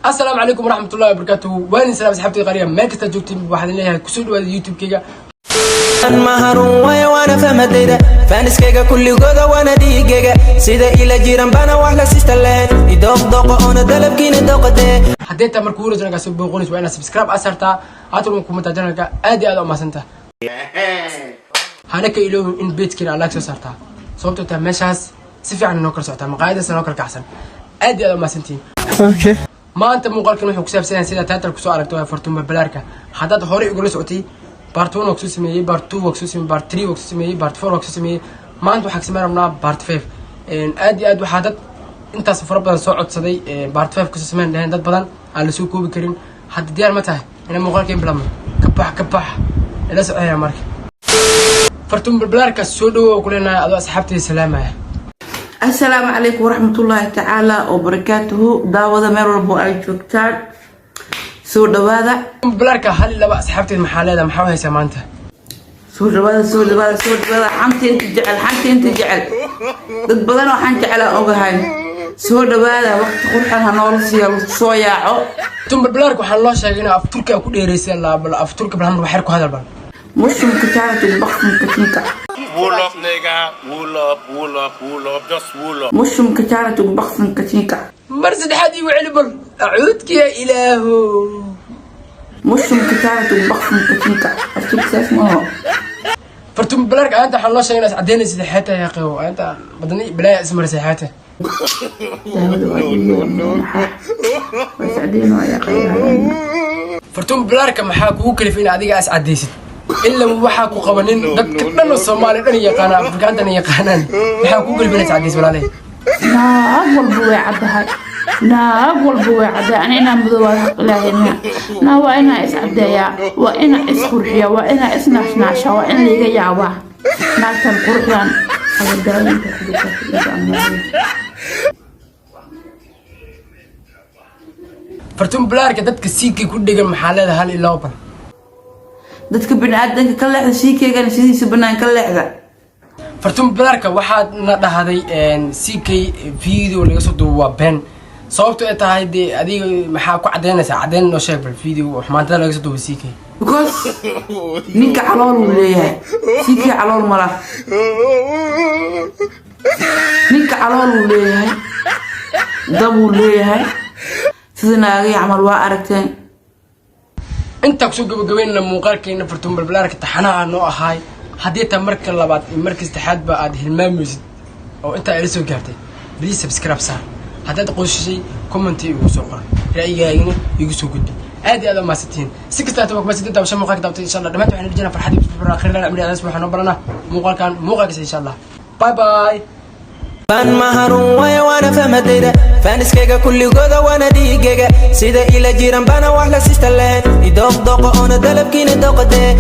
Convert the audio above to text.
Asalaamu calaykum waraxmatullahi wabarakaatuhu. Waan salaam, asxaabtay qariya, meel kasta joogtiin. Waxaan leeyahay kusoo dhawaada YouTube-kayga. Maharun waaya, waana fahmadayda. Faaniskayga kulligooda waana dhiigayga, sida ila jiran bana wax la sista leen idooqdooqo oona dalabkiina dooqadee. Haddii taa markuu hore channelka soo booqonayso, waa inaad subscribe asartaa haatan kumataa channelka. Aad iyo aad u mahadsantaha. Hana ka iloobin in page-keena aad like soo saartaa, sababtoo taa meeshaas si fiican inoo kala socotaa, maqaayadaas inoo kala kacsan. Aad iyo aad u mahadsantihiin. Maanta muuqaalkan wuxuu ku saabsan yahay, sida title kusoo aragto, waa Fartuun Balbalaarka. Haddaad horey igula socotay, part 1 waa kusoo sameeyey, part 2 waa kusoo sameeyey, part 3 waa kusoo sameeyey, part 4 waa kusoo sameeyey. Maanta waxaa kasameyn rabnaa part 5. Aad iyo aad waxaa dad intaas fara badan soo codsaday part 5 kusoo sameyn dhaheen, dad badan aan lasoo koobi karin. Hadda diyaar ma tahay inaan muuqaalkeen bilaabno? Ka bax, ka bax, ila socaya. Marka Fartuun Balbalaarka, soo dhawow ku leenahay adoo asxaabtayda salaamaya. Asalaamu calaykum waraxmatullaahi tacaala wabarakaatuhu. Daawada meel walbo ay joogtaan, soo dhawaada. Balbalaarka, hal iyo laba asxaabteed maxaa leedahay? Maxaa u haysaa maanta? Soo dhawaada, soo dhawaada, soo dhawaada. Xanta inta jecel, xanta inta jecel, dad badan oo xan jecel aan ogahay. Soo dhawaada, waqti qurxan ha noola siiya, soo yaaco. Fartuun Balbalaarka, waxaa loo sheegay inaa af Turki ku dheereysay. Bal af Turki bal hamar waxyar ku hadal bal. Mushumka taaratu baqsinka tinka. Wool up, nigga. Wool up, wool up, wool up. Just wool up. Mushumka taaratu baqsinka tinka. Mar saddexaad igu celi bal, acuudkiya ilaaho. Mushumka taaratu baqsinka tinka, afturka saas maaho. Fartuun Balbalaarka, aanta waxaa loo sheegay inaad iscadeynaysid xeeta yaqew aanta badani balaaya ismarisay xeeta. Daawada waa dhiiga, maxaa waa sacdeen waa yaqayaan. Fartuun Balbalaarka, maxaa kugu kalifay in adiga is cadaysid, ilaa waxaa ku qabanin dadka dhan oo Soomaaliya dhan yaqaanaan, Afrikaantana yaqaanaan? Maxaa kugu kalifay inaad is cadaysid, walaalay? Naag walba way caddahay, naag walba way caddahay. Ani inaan madoobaad xaq ilaahay miya? Naa waa inaa iscadeeyaa, waa inaa isqurxiyaa, waa inaa isnaashnaashaa, waa in layga yaabaa naagtan quruxdan abadaawinta ku. Fartuun Balbalaarka, dadka siikay ku dhegan maxaa leedahay, hal iyo laba bal? Dadka biniaadanka ka leexda, siikeygana sidiisa banaan ka leexda. Fartuun Balbalaarka, waxaad na dhahday CK video laga soo duubo waa been. Sababto ay tahay dee adiga maxaa ku cadaynaysaa? Caddayn noo sheeg bal, video xumaantada laga soo duubo CK. Because ninka calool uu leeyahay, siikey calool ma laha. Ninka calool uu leeyahay, dab uu leeyahay, sida naagay camal waa aragteen. Intaa kusoo gabagabeynana muuqaalkeena Fartuun Balbalaarka taxanaha noo ahaay. Haddii taa marka labaad iyo marka saddexaadba aad hilmaamaysid oo intaa ila soo gaartay, please subscribe saar. Haddaad qoysashay, comment igu soo qoran, ra'yigaagina igu soo gudbi. Aad iyo aad u mahadsantihiin. Si kasta hata waa kumahadsantiin daawasho muuqaalka daawatay. Insha Allah dhammaantiin waxaan rajayna farxad iyo khayr lana amri adaas. Waxaan noo balanaa muuqaalkan muuqaalkiisa, insha Allah. Bye bye. Baan maharun waaya, waana fahmadayda. Faaniskayga kulligooda waana dhiigayga, sida ila jiran bana wax la sista leen idooqdooqo oona dalabkiina dooqadee.